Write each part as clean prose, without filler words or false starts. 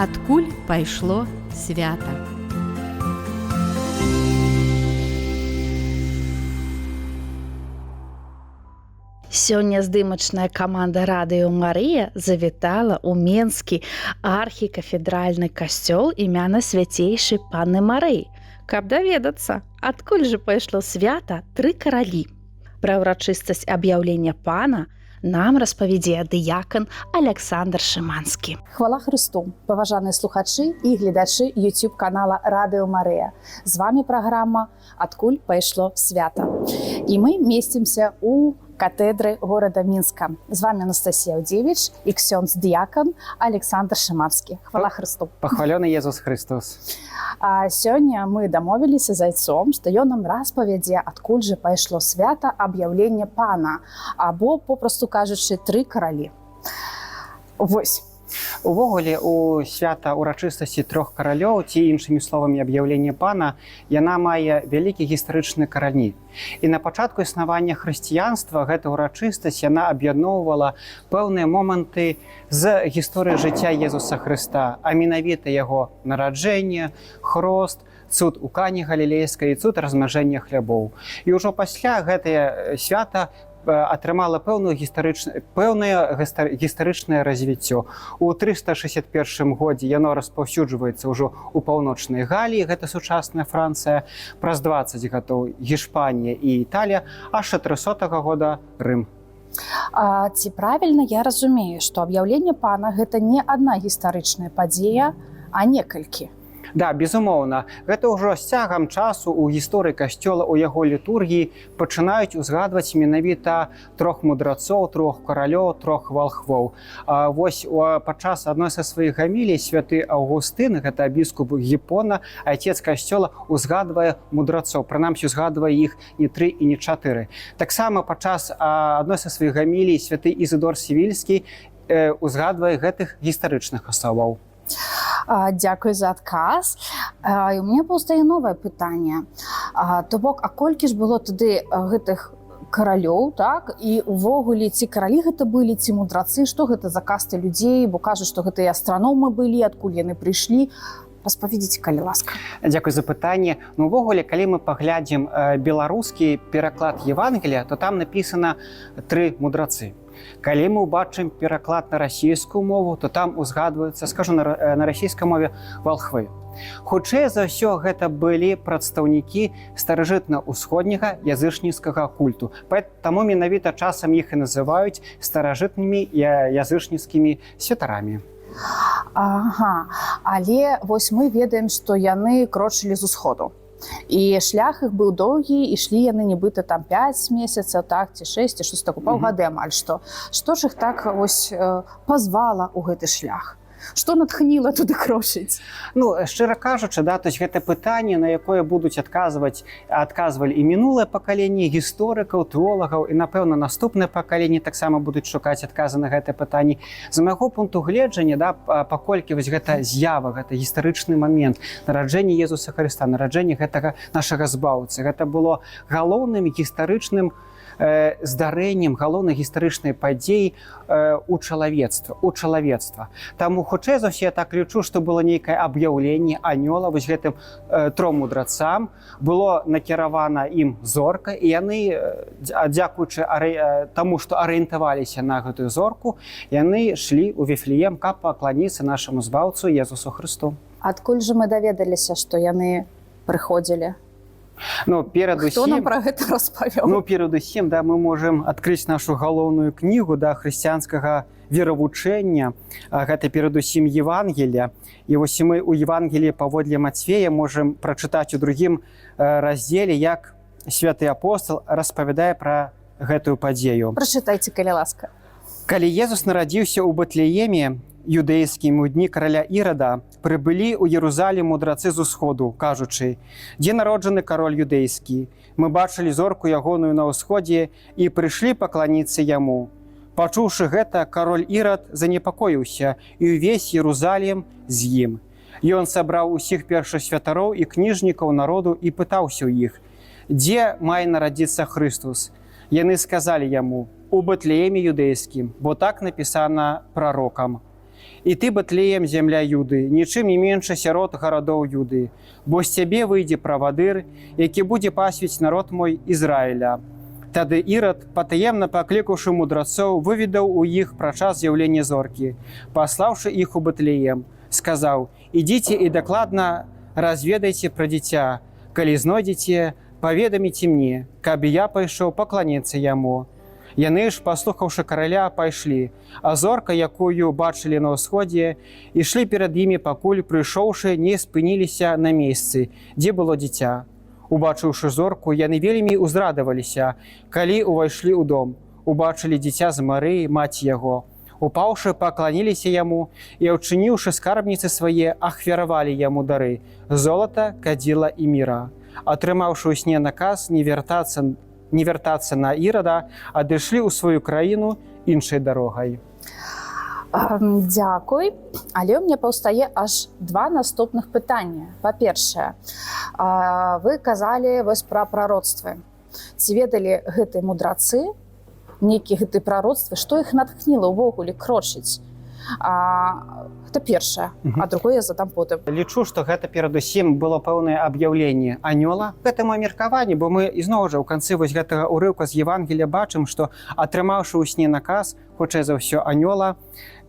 Адкуль пайшло свята? Сёння здымачная каманда Радыё Марыя завітала ў Менскі архікафедральны касцёл імя Найсвяцейшай Панны Марыі, каб даведацца, адкуль жа пайшло свята Тры каралі. Пра ўрачыстасць аб'яўлення Пана нам распавядзе дыякан Аляксандр Шыманскі. Хвала Хрысту, паважаныя слухачы і гледачы YouTube канала Радыё Марыя. З вами праграма «Адкуль пайшло свята». І мы месцімся у катедры горада Мінска. З вами Анастасія Аўдзевіч і ксёндз дыякан Александр Шыманскі. Хвала Хрысту. Пахвалёны Езус Хрыстус. А сёння мы дамовіліся з айцом, што ён нам распавядзе, адкуль жа пайшло свята аб'яўлення Пана, або, попросту кажучы, Тры каралі. Вось. Увогуле, у свята урачыстасці Трох каралёў, ці, іншымі словамі, аб'яўлення Пана, яна мае вялікі гістарычны карані. І на пачатку існавання хрысціянства гэта ўрачыстасць, яна аб'ядноўвала пэўныя моманты з гісторыі жыцця Езуса Хрыста, а менавіта яго нараджэнне, хрост, цуд у Кані Галілейскай і цуд размнажэння хлябоў. І ўжо пасля гэтае свята атрымала пэўнае гістарычнае развіццё. У 361 годзе яно распаўсюджваецца ўжо ў паўночнай Галіі, гэта сучасная Францыя, праз 20 гадоў Гішпанія і Італія, а з 400 года Рым. А ці правільна я разумею, што аб'яўленне Пана гэта не адна гістарычная падзея, а некалькі? Да, безумоўна, гэта ўжо з цягам часу ў гісторыі касцёла, у яго літургіі пачынаюць узгадваць менавіта трох мудрацоў, трох каралёў, трох валхвоў. А вось падчас адной са сваіх гамілій святы Аўгустын, гэта біскуп Гіпона, айцец касцёла, узгадвае мудрацоў, прынамсі узгадвае іх не тры і не чатыры. Таксама падчас адной са сваіх гамілій святы Ізідор Севільскі узгадвае гэтых гістарычных асобаў. Дзякуй за адказ. І у мяне паўстае новае пытанне. То бок, а колькі ж было тады гэтых каралёў, так? І увогуле, ці каралі гэта былі, ці мудрацы, што гэта за касты людзей, бо кажуць, што гэта і астраномы былі, адкуль яны прыйшлі. Распавядзіце, калі ласка. Дзякуй за пытанне. Ну, увогуле, калі мы паглядзім беларускі пераклад Евангелія, то там напісана тры мудрацы. Калі мы ўбачым пераклад на расійскую мову, то там узгадваюцца, скажу на расійскай мове, валхвы. Хутчэй за ўсё, гэта былі прадстаўнікі старажытна-ўсходняга язычніцкага культу. Таму менавіта часам іх і называюць старажытнымі язычніцкімі святарамі. Ага, але вось мы ведаем, што яны крочылі з усходу. І шлях іх быў доўгі, ішлі яны нібыта там 5 месяцаў, так, ці 6, ці штось такое, паўгады амаль што. Што ж іх так вось пазвала ў гэты шлях? Што натхніла туды крочыць? Ну, шчыра кажучы, да, то есть гэта пытанне, на якое будуць адказвалі і мінулае пакаленне гісторыкаў, тэолагаў, і, напэўна, наступнае пакаленне таксама будуць шукаць адказы на гэтае пытанне. З майго пункту гледжання, да, паколькі вось гэта з'ява, гэта гістарычны момент нараджэння Езуса Хрыста, нараджэння гэтага нашага збаўцы, гэта было галоўным гістарычным здарэннем, галоўнай гістарычнай падзеі у чалавецтва. Таму хутчэй за ўсё я так лічу, што было нейкае аб'яўленне анёла вось гэтым тром мудрацам, было накіравана ім зорка, і яны, дзякуючы таму, што арыентаваліся на гэтую зорку, яны шлі ў Віфлеем, каб пакланіцца нашаму збаўцу Езусу Хрысту. Адкуль жа мы даведаліся, што яны прыходзілі? Ну, перад Хто нам усім, пра гэта распавёў? Ну, перадусім, да, мы можам адкрыць нашу галоўную кнігу, да, хрысціянскага веравучэння. Гэта перадусім Евангелія. І вось мы ў Евангеліі паводле Мацвея можам прачытаць у другім раздзеле, як святы апостал распавядае пра гэтую падзею. Прачытайце, калі ласка. Калі Езус нарадзіўся ў Батлееме юдэйскім у дні караля Ірада, прыбылі ў Ерузалем мудрацы з усходу, кажучы: «Дзе народжаны кароль юдэйскі? Мы бачылі зорку ягоную на ўсходзе і прыйшлі пакланіцца яму». Пачуўшы гэта, кароль Ірад занепакоіўся, і ўвесь Ерузалем з ім. Ён сабраў усіх першасвятароў і кніжнікаў народу і пытаўся ў іх: дзе мае нарадзіцца Хрыстус? Яны сказалі яму: у Батлееме юдэйскім, бо так напісана прарокам. І ты, Батлеем, зямля Юды, нічым не меншы сярод гарадоў Юды, бо з цябе выйдзе правадыр, які будзе пасвіць народ мой Ізраіля». Тады Ірад, патаемна паклікаўшы мудрацоў, выведаў у іх пра час з'яўлення зоркі. Паслаўшы іх у Батлеем, сказаў: «Ідзіце і дакладна разведайце пра дзіця. Калі знойдзеце, паведаміце мне, каб і я пайшоў пакланіцца яму». Яны ж, паслухаўшы караля, пайшлі, а зорка, якую бачылі на ўсходзе, ішлі перад імі, пакуль, прыйшоўшы, не спыніліся на месцы, дзе было дзіця. Убачыўшы зорку, яны вельмі ўзрадаваліся. Калі ўвайшлі ў дом, убачылі дзіця з Марыяй, маці яго. Упаўшы, пакланіліся яму і, адчыніўшы скарбніцы свае, ахвяравалі яму дары: золата, кадзіла і міра. Атрымаўшы ў сне наказ не вяртацца на Ірада, адышлі ў сваю краіну іншай дарогай. Дзякуй, але ў мне паўстае аж два наступных пытання. Па-першае, вы казалі вось пра прароцтвы. Ці ведалі гэтыя мудрацы нейкія гэты прароцтвы, што іх натхніла ўвогуле крочыць? Гэта першае, а другое я задам потым. Лічу, што гэта перадусім было пэўнае аб'яўленне анёла. Гэта маё меркаванне, бо мы ізноў жа ў канцы вось гэтага ўрыўка з Евангелія бачым, што, атрымаўшы ў сне наказ, хутчэй за ўсё анёла,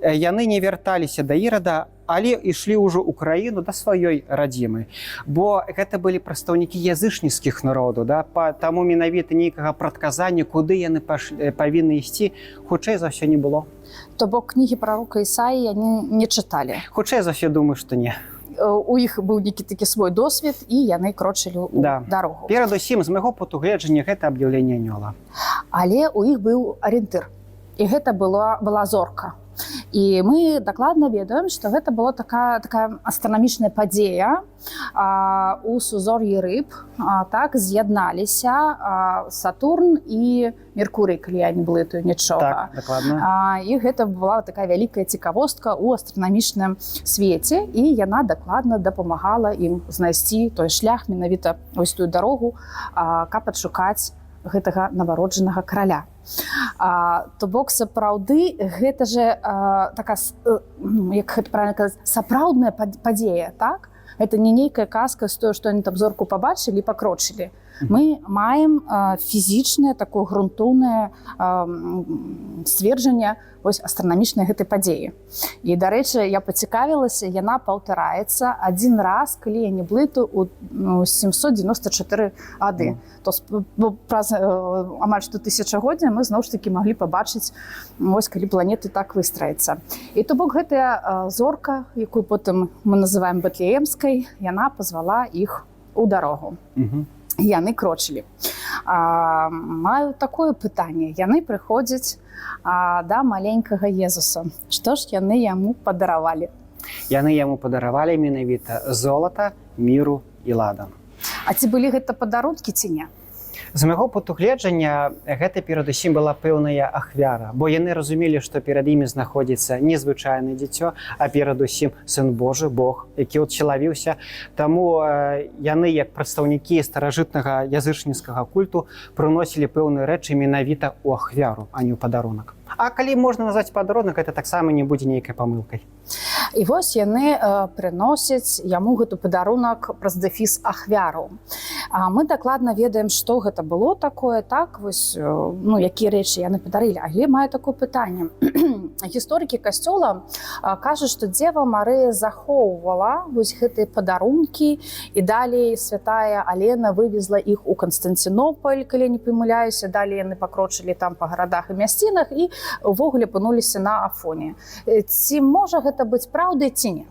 яны не вярталіся да Ірада, але ішлі ўжо ў краіну да сваёй радзімы. Бо гэта былі прадстаўнікі язычніцкіх народаў, да? Таму менавіта нейкага прадказання, куды яны павінны ісці, хутчэй за ўсё, не было. То бок кнігі прарока Ісаі яны не чыталі? Хутчэй за ўсё, думаю, што не. У іх быў нейкі такі свой досвед, і яны крочылі ў дарогу. Перадусім, з майго пункту гледжання, гэта аб'яўленне анёла. Але у іх быў арыентыр, і гэта была зорка. І мы дакладна ведаем, што гэта была такая астранамічная падзея у сузор'і Рыб, так з'ядналіся Сатурн і Меркурый, калі я не блытаю нічога. Так, дакладна. І гэта была такая вялікая цікавостка ў астранамічным свеце, і яна дакладна дапамагала ім знайсці той шлях, менавіта ось тую дарогу, каб адшукаць гэтага нованароджанага караля. То бок сапраўды гэта же така ну, як гэта правильно казаць, сапраўдная падзея, так? Это не нейкая казка з тое, што яны там зорку пабачылі і пакрочылі. Мы маем фізічнае такое грунтоўнае сцверджанне вось астранамічнай гэтай падзеі. І, дарэчы, я пацікавілася, яна паўтараецца адзін раз, калі я не блытаю, у, ну, 794 гады. То бо праз амаль што тысячагоддзя мы зноў ж такі маглі пабачыць, ось калі планеты так выстраіцца. І то бок гэтая зорка, якую потым мы называем бэтлеемскай, яна пазвала іх у дарогу. Яны крочылі. Маю такое пытанне. Яны прыходзяць да маленькага Езуса. Што ж яны яму падаравалі? Яны яму падаравалі менавіта золата, міру і ладан. А ці былі гэта падарункі ці не? З майго пункту гледжання, гэта перадусім была пэўная ахвяра, бо яны разумелі, што перад імі знаходзіцца незвычайнае дзіцё, а перадусім сын Божы, Бог, які ўцелавіўся. Таму яны, як прадстаўнікі старажытнага язычніцкага культу, прыносілі пэўныя рэчы менавіта ў ахвяру, а не ў падарунак. А калі можна назваць падарунак, гэта таксама не будзе нейкай памылкай. І вось яны прыносяць яму гэту падарунак праз дэфіс ахвяру. А мы дакладна ведаем, што гэта было такое, так вось, ну, якія рэчы яны падарылі. Але маю такое пытанне. Гісторыкі касцёла кажуць, што Дзева Марыя захоўвала вось гэтыя падарункі, і далей святая Алена вывезла іх у Канстанцінополь, калі я не памыляюся, далей яны пакрочылі там па гарадах і мясцінах і увогуле апынуліся на Афоне. Ці можа гэта быць праўдай ці не?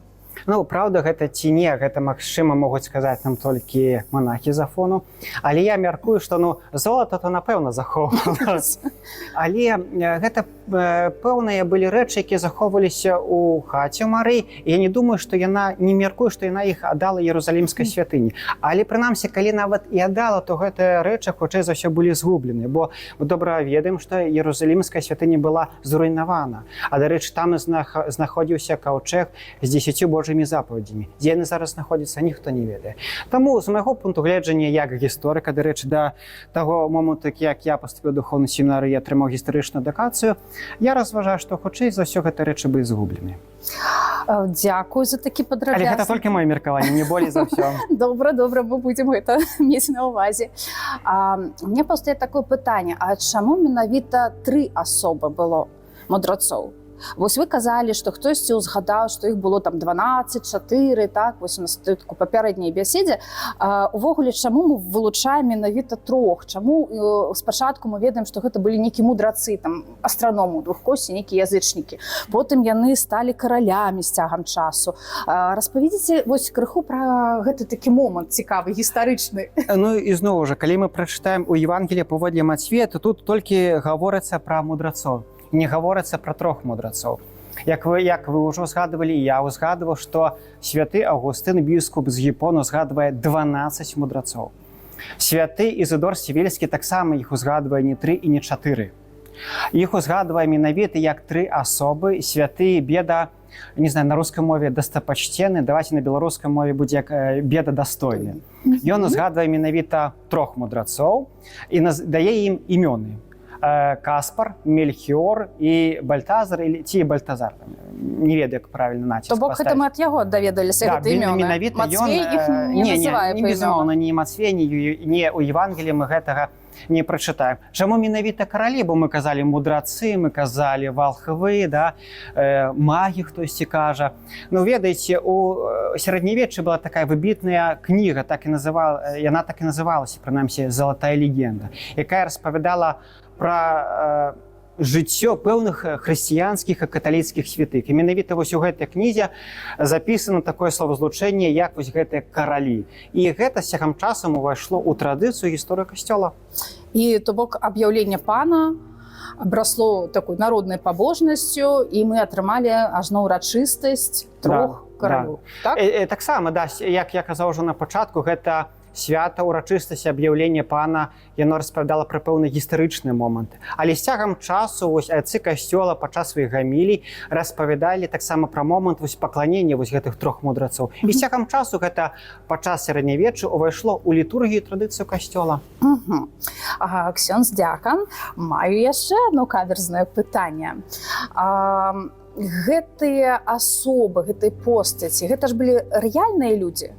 Ну, праўда гэта ці не, гэта, магчыма, могуць сказаць нам толькі манахі з Афону. Але я мяркую, што, ну, золата то, напэўна, захоўвала. Але гэта пэўныя былі рэчы, якія захоўваліся ў хаце Мары. Я не думаю, што яна, не мяркую, што яна іх аддала ерусалімскай святыні. Але прынамсі, калі нават і аддала, то гэтыя рэчы, хутчэй за ўсё, былі згублены, бо мы добра ведаем, што ерусалімская святыня была зруйнавана. А, дарэчы, там знаходзіўся каўчэг з 10 божымі запаведзямі. Дзе яны зараз знаходзяцца, ніхто не ведае. Таму з майго пункту гледжання як гісторыка, дарэчы, да таго моманту, як я паступіў у духоўны семінар і атрымаў гістарычную адукацыю, Я разважаю, што хутчэй за ўсё гэта рэчы былі згублены. Дзякую за такі Але падрабязны. гэта толькі маё меркаванне, не болей за ўсё. Добра, добра, мы будзем гэта мець на ўвазе. У меня паўстае такое пытанне: а чаму менавіта тры асобы было мудрацоў? Вось вы казалі, што хтосьці ўзгадаў, што іх было там 12, 4, так, вось у нас тут у папярэдняй бяседзе. Увогуле, чаму мы вылучаем менавіта трох? Чаму спачатку мы ведаем, што гэта былі нейкія мудрацы, там астраному двух косці, нейкія язычнікі. Потым яны сталі каралямі з цягам часу. Распавядзіце вось крыху пра гэты такі момант цікавы, гістарычны. Ну і зноў жа, калі мы прачытаем у Евангелле паводле Мацвея, то тут толькі гаворыцца пра мудрацоў, не гаворыцца пра трох мудрацоў. Як вы ўжо згадывалі, я ўзгадываў, што святы Августын, біскуп з Гіпону, згадвае 12 мудрацоў. Святы Ізідор Севільскі таксама іх узгадвае не тры і не чатыры. Іх узгадвае менавіта як тры асобы святы Беда, не знаю, на рускай мове достопочтенный, давайте на беларускай мове будзе як Беда Достойны. Ён узгадвае менавіта трох мудрацоў і дае ім імёны. Каспар, Мельхіор і Бальтазар или ці Бальтазар, там, не ведаю, як правильно націск То бок гэта паставіць. мы ад яго даведаліся Да, гэта імёны. менавіта Мацвей ён, іх не называе не, па безумоўна, ні Мацвей, ні ў Евангелі мы гэтага не прачытаем. Чаму менавіта каралі? Бо мы казалі мудрацы, мы казалі валхвы, да, магі хтосьці кажа. Ну, ведаеце, у сярэднявеччы была такая выбітная кніга, так і называла, яна так і называлася, прынамсі, «Залатая легенда», якая распавядала пра жыццё пэўных хрысціянскіх і каталіцкіх святых. І менавіта вось у гэтай кнізе запісана такое словазлучэнне, як вось гэтыя каралі. І гэта з цягам часам увайшло ў традыцыю, гісторыю касцёла. І то бок аб'яўленне пана абрасло такой народнай пабожнасцю, і мы атрымалі ажно ўрачыстасць трох каралёў. Так? Таксама, да, як я казаў ужо на пачатку, гэта свята, урачыстасць аб'яўлення пана, яно распавядала пра пэўны гістарычны момант. Але з цягам часу вось айцы касцёла падчас сваіх гамілій распавядалі таксама пра момант вось пакланення вось гэтых трох мудрацоў. І з цягам часу гэта падчас сярэднявечча ўвайшло ў літургію, традыцыю касцёла. Угу. Ксёндз дзякан, маю яшчэ одно каверзнае пытанне. Гэтыя асобы, гэтыя постаці, гэта ж былі рэальныя людзі.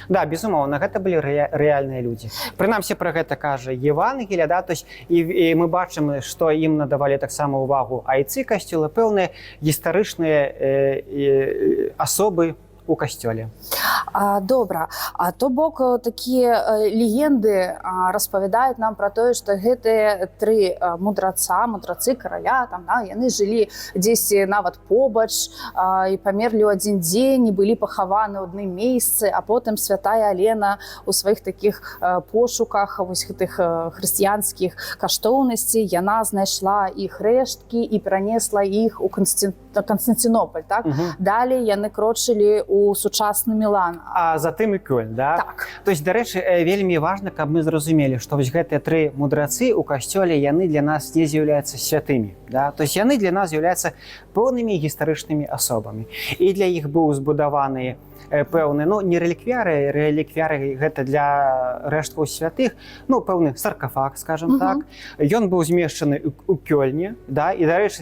Да, безумоўна, гэта былі рэальныя людзі. Прынамсі, пра гэта кажа Евангелія, да, то есть і мы бачым, што ім надавалі таксама ўвагу айцы касцёла, пэўныя гістарычныя асобы у касцёле. Добра, а то бок такія легенды распавядаюць нам пра тое, што гэтыя тры мудраца, мудрацы караля там, да, яны жылі дзесьці нават побач і памерлі ў адзін дзень і былі пахаваны ў адным месцы, а потым святая Алена у сваіх такіх пошуках вось гэтых хрысціянскіх каштоўнасцей, яна знайшла іх рэшткі і перанесла іх у Канстанцінополь, так? Далей яны крочылі у сучасны Мілан. А затым і Кёльн, да? Так. То есть, дарэчы, вельмі важна, каб мы зразумелі, што вось гэтыя тры мудрацы ў касцёле, яны для нас не з'яўляюцца святымі. Да? То есть яны для нас з'яўляюцца пэўнымі гістарычнымі асобамі. І для іх быў збудаваны пэўны, ну, не рэліквіяры, рэліквіяры гэта для рэшткаў святых, ну, пэўны саркафаг, скажем так. Ён быў змешчаны у Кёльне, да? І, дарэчы,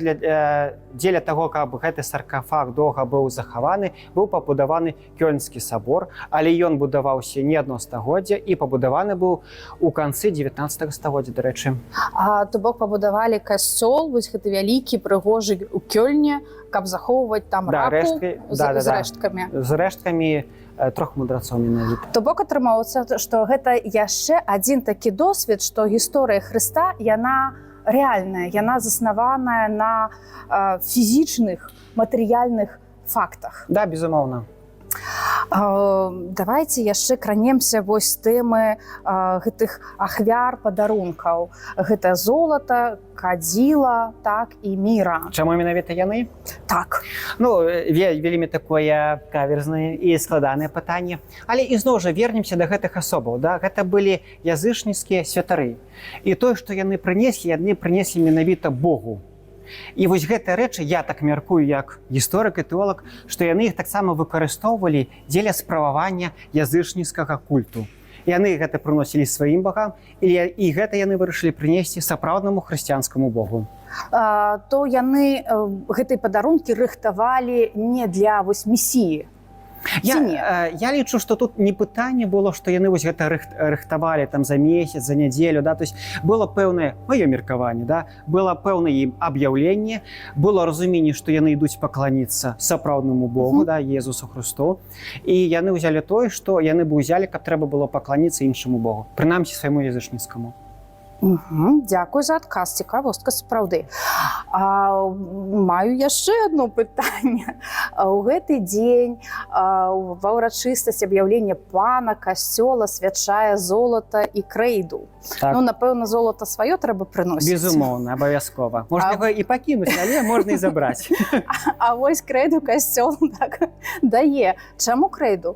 дзеля таго, каб гэты саркафаг доўга быў захаваны, быў пабудаваны Кёльнскі сабор, але ён будаваўся не адно стагоддзя і пабудаваны быў у канцы 19 стагоддзя, дарэчы. А то бок пабудавалі касцёл вось гэты вялікі, прыгожы у Кёльне, каб захоўваць там Да, раку рэшткі, з да. рэшткамі. З рэшткамі трох мудрацоў менавіта. То бок атрымаўся, што гэта яшчэ адзін такі досвед, што гісторыя Хрыста, яна рэальная, яна заснаваная на фізічных, матэрыяльных фактах. Да, безумоўна. Давайте яшчэ кранемся вось тэмы гэтых ахвяр, падарункаў. Гэта золата, кадзіла, так, і міра. Чаму менавіта яны? Так. Ну, вельмі такое каверзнае і складанае пытанне. Але ізноў жа вернемся да гэтых асобаў. Да? Гэта былі язычніцкія святары. І тое, што яны прынеслі, яны прынеслі менавіта Богу. І вось гэтыя рэчы, я так мяркую, як гісторык і тэолаг, што яны іх таксама выкарыстоўвалі дзеля справавання язычніцкага культу. Яны гэта прыносілі сваім багам і гэта яны вырашылі прынесці сапраўднаму хрысціянскаму Богу. То яны гэтыя падарункі рыхтавалі не для вось месіі? Я, Ці не? Я лічу, што тут не пытанне было, што яны вось гэта рыхтавалі там за месяц, за нядзелю, да, то есть было пэўнае маё меркаванне, да, было пэўнае ім аб'яўленне, было разуменне, што яны ідуць пакланіцца сапраўднаму Богу, да, Езусу Хрысту, і яны ўзялі тое, што яны бы ўзялі, каб трэба было пакланіцца іншаму Богу, прынамсі свайму язычніцкаму. Угу, дзякуй за адказ, цікавостка сапраўды. Маю яшчэ одно пытанне. У гэты дзень ва ўрачыстасць аб'яўлення Пана касцёла свячае золата і крэйду. Так. Ну, напэўна, золата сваё трэба прыносіць. Безумоўна, абавязкова. Можна яго і пакінуць, але можна і забраць. А вось крэйду касцёл так дае. Чаму крэйду?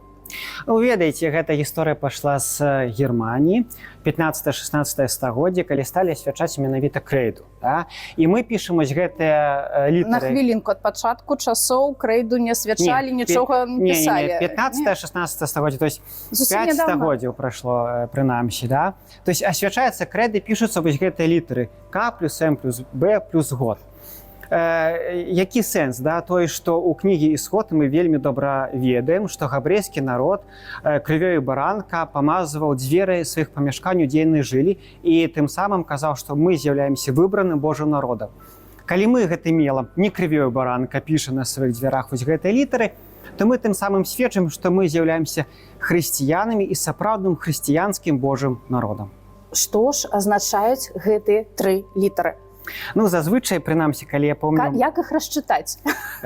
Ну, ведаеце, гэта гісторыя пайшла з Германіі, 15-16 стагоддзя, калі сталі асвячаць менавіта крэйду. Да? І мы пішам ось гэтыя На літары. хвілінку, ад пачатку часоў крэйду не свячалі, Не, нічога не Не, не, пісалі? не, 15-16 стагоддзя, то есть Зусім 5 нядаўна. стагоддзяў прайшло, прынамсі, да? То есть асвячаецца крэды, пішуцца вось гэтыя літары К плюс М плюс Б плюс год. Які сэнс, да? Той, што ў кнігі «Исход» мы вельмі добра ведаем, што габрэйскі народ крывёю баранка памазваў дзверы сваіх памяшканняў, дзе яны жылі, і тым самым казаў, што мы з'яўляемся выбраным Божым народам. Калі мы гэтым мелам, не крывёю баранка, піша на сваіх дзвярах вось гэтыя літары, то мы тым самым сведчым, што мы з'яўляемся хрысціянамі і сапраўдным хрысціянскім Божым народам. Што ж азначаюць гэтыя тры літары? Ну, зазвычай, прынамсі, калі я помню, Як іх расчытаць?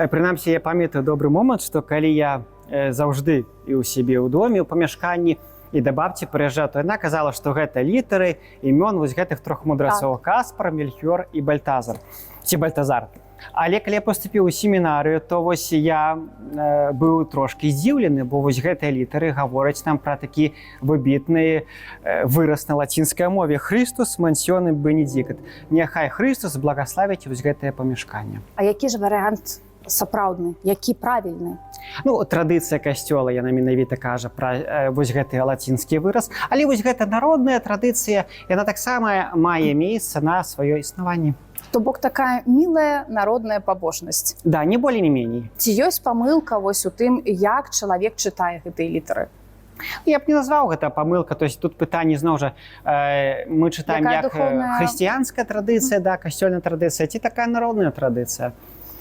Прынамсі, я памятаю добры момант, што калі я заўжды і ў сябе ў доме, у памяшканні, і да бабці прыязджаў, то яна казала, што гэта літары імён вось гэтых трох мудрацоў: Каспар, Мельхіор і Бальтазар ці Бальтазар. Але калі я паступіў у семінарыю, то вось я быў трошкі здзіўлены, бо вось гэтыя літары гавораць нам пра такі выбітны выраз на лацінскай мове: «Christus mansionem benedicat». Няхай Хрыстус благаславіць вось гэтае памяшканне. А які ж варыянт сапраўдны, які правільны? Ну, традыцыя касцёла, яна менавіта кажа пра вось гэты лацінскі выраз, але вось гэта народная традыцыя, яна таксама мае месца на сваё існаванне. То бок такая мілая народная пабожнасць. Да, не болей, не меней. Ці ёсць памылка вось у тым, як чалавек чытае гэтыя літары? Я б не назваў гэта памылка, то есть тут пытанне зноў жа, мы чытаем Якая як духоўная- хрысціянская традыцыя, да, касцёльная традыцыя ці такая народная традыцыя.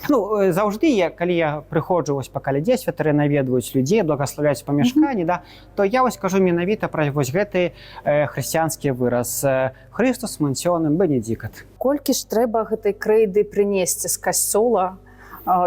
Ну, заўжды я, калі я прыходжу вось па калядзе, святары наведваюць людзей, благаслаўляюць памяшканні, да, то я вось кажу менавіта пра вось гэты хрысціянскі выраз «Christus mansionem benedicat». Колькі ж трэба гэтай крэйды прынесці з касцёла?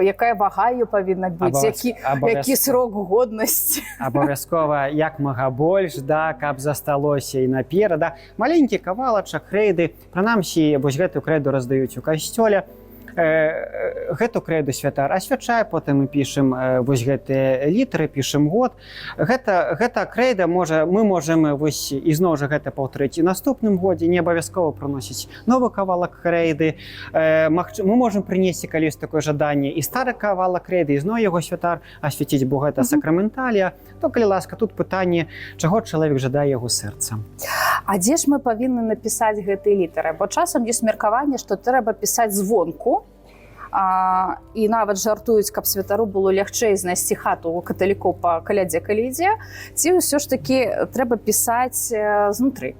Якая вага ее павінна быць, які срок годнасці? Абавязкова як мага больш, да, каб засталося і наперад, да. Маленькі кавалачак крэйды, прынамсі вось гэтую крэйду раздаюць у касцёле. Гэту крэйду святар асвячае, потым мы пішам вось гэтыя літары, пішам год. Гэта крэйда можа, мы можам вось ізноў жа гэта паўтарыць і наступным годзе, не абавязкова прыносіць новы кавалак крэйды. Мы можам прынесці, калі ёсць такое жаданне, і стары кавалак крэйды, ізноў яго святар асвяціць, бо гэта сакраменталія, то калі ласка, тут пытанне, чаго чалавек жадае яго сэрца. А дзе ж мы павінны напісаць гэтыя літары? Бо часам ёсць меркаванне, што трэба пісаць звонку, і нават жартуюць, каб святару было лягчэй знайсці хату у каталікоў па калядзе, калі ідзе. Ці ўсё ж такі трэба пісаць знутры?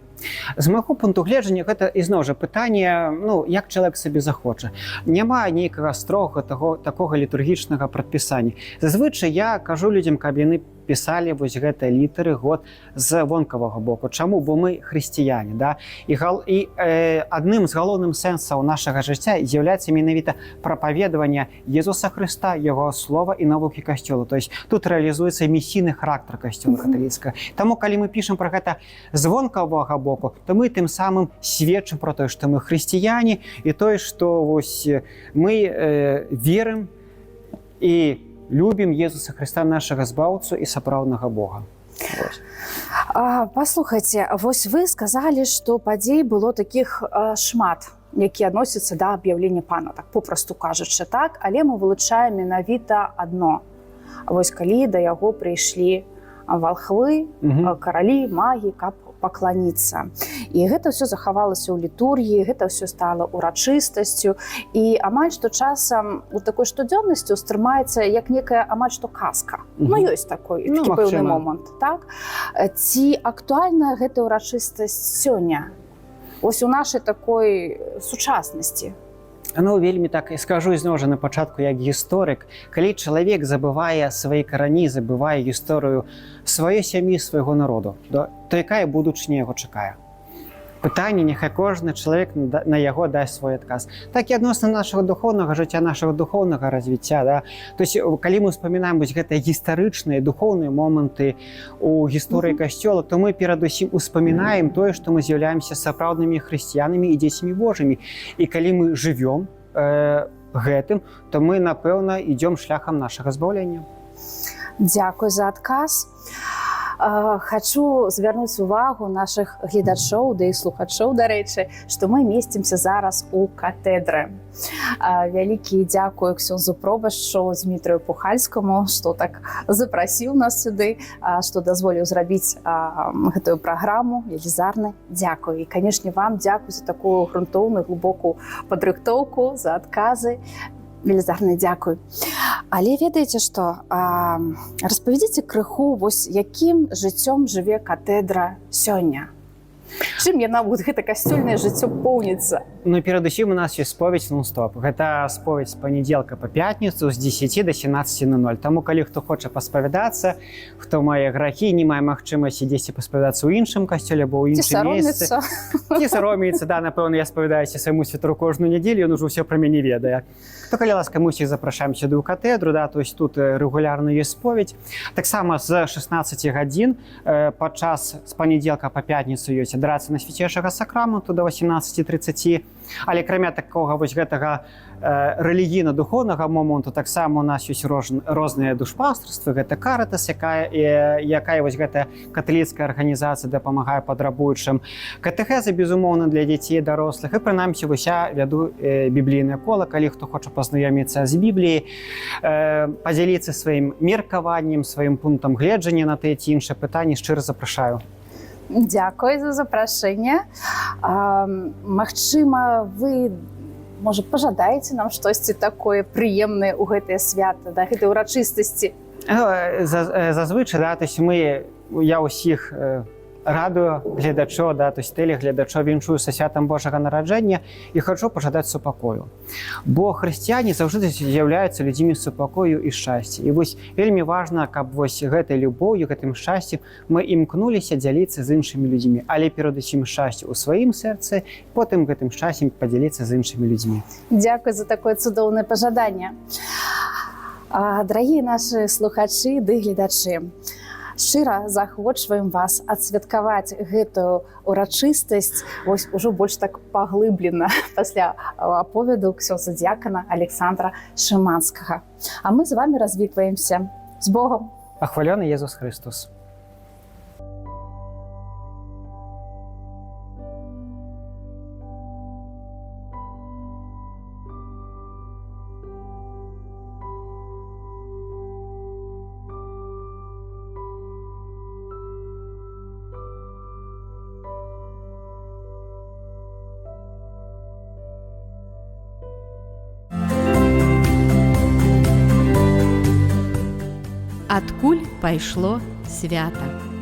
З майго пункту гледжання, гэта ізноў жа пытанне, ну, як чалавек сабе захоча. Няма нейкага строгага таго такога літургічнага прадпісання. Зазвычай я кажу людзям, каб яны пісалі вось гэтыя літары, год з вонкавага боку. Чаму? Бо мы хрысціяне, да, і адным з галоўным сэнсаў нашага жыцця з'яўляецца менавіта прапаведаванне Езуса Хрыста, яго слова і навукі касцёла, то есть тут рэалізуецца місійны характар касцёла каталіцкага. Таму калі мы пішам пра гэта з вонкавага боку, то мы тым самым сведчым про тое, што мы хрысціяне, і тое, што вось мы верым і любім Езуса Хрыста, нашага Збаўцу і сапраўднага Бога. Вось. Паслухайце, вось вы сказалі, што падзей было такіх шмат, які адносяцца да аб'яўлення Пана, так попросту кажучы, так, але мы вылучаем менавіта адно. А вось калі да яго прыйшлі валхвы, каралі, магі, каб пакланіцца. І гэта ўсё захавалася ў літургіі, гэта ўсё стала урачыстасцю, і амаль што часам у такой штодзённасці ўстрымаецца як некая амаль што казка. Ну, ёсць такой, Ну, такі пэўны магчыма. момант, так? Ці актуальна гэта ўрачыстасць сёння? Ось у нашай такой сучаснасці. Ну, вельмі так і скажу ізноў жа на пачатку як гісторык: калі чалавек забывае свае карані, забывае гісторыю сваёй сям'і, свайго народу, да, то якая будучыня яго чакае? Пытанне, няхай кожны чалавек на яго дасць свой адказ. Так і адносна нашага духоўнага жыцця, нашага духоўнага развіцця, да? То есть калі мы успамінаем вось гэтыя гістарычныя, духоўныя моманты у гісторыі касцёла, то мы перадусім успамінаем тое, што мы з'яўляемся сапраўднымі хрысціянамі і дзецьмі Божымі. І калі мы жывём гэтым, то мы, напэўна, ідём шляхам нашага збаўлення. Дзякуй за адказ. Хачу звярнуць увагу нашых гледачоў да і слухачоў, дарэчы, што мы месцімся зараз у катэдры. Вялікі дзякуй ксёнзу пробашчу Дмітрыю Пухальскаму, што так запрасіў нас сюды, што дазволіў зрабіць гэтую праграму. Велізарны дзякуй. І, канешне, вам дзякуй за такую грунтоўную, глубокую падрыхтоўку, за адказы. Велізарны дзякуй. Але ведаеце што, распавядзіце крыху, вось якім жыццём жыве катэдра сёння. Чым яна, вот гэта касцёльнае жыццё, поўніцца? Ну, перадусім у нас ёсць споведзь нон-стоп. Гэта споведзь з панядзелка па пятніцу з 10 до 17:00. Таму калі хто хоча паспавядацца, хто мае грахі, не мае магчымасці дзесьці паспавядацца ў іншым касцёле або ў Ці іншым месцы. саромецца? Ці саромеецца, да, напэўна, я спавядаюся свайму святару кожную нядзелю, ён ужо ўсё пра мяне ведае. То, калі ласка, мы ўсіх запрашаем сюды ў катэдру, да, то есть тут рэгулярна ёсць споведзь. Таксама з 16 гадзін падчас з панядзелка па пятніцу ёсць адарацыя Найсвяцейшага Сакраменту до 18:30. Але акрамя такога вось гэтага рэлігійна-духоўнага моманту, таксама у нас ёсць розныя душпастарствы. Гэта Карытас, якая вось гэтая каталіцкая арганізацыя дапамагае патрабуючым, катэхезы, безумоўна, для дзяцей і дарослых, і прынамсі вось я вяду біблійнае кола, калі хто хоча пазнаёміцца з Бібліяй, падзяліцца сваім меркаваннем, сваім пунктам гледжання на тыя ці іншыя пытанні, шчыра запрашаю. Дзякуй за запрашэнне. Магчыма, вы, можа, пажадаеце нам штосьці такое прыемнае ў гэтыя свята, да гэтай урачыстасці. Зазвычай, да, то есть я ўсіх радыё гледачоў, да, то есть тэлегледачоў віншую са святам Божага нараджэння і хачу пажадаць супакою. Бо хрысціяне заўжды з'яўляюцца людзьмі супакою і шчасця. І вось вельмі важна, каб вось гэтай любоўю, гэтым шчасцем мы імкнуліся дзяліцца з іншымі людзьмі, але перадусім шчасце ў сваім сэрцы, потым гэтым шчасцем падзяліцца з іншымі людзьмі. Дзякуй за такое цудоўнае пажаданне. Дарагія нашы слухачы ды гледачы, шчыра заахвочваем вас адсвяткаваць гэтую урачыстасць вось ужо больш так паглыблена пасля аповеду ксёндза д'якана Александра Шыманскага. А мы з вами развітваемся. З Богом! Пахвалёны Езус Хрыстус! Адкуль пайшло свята.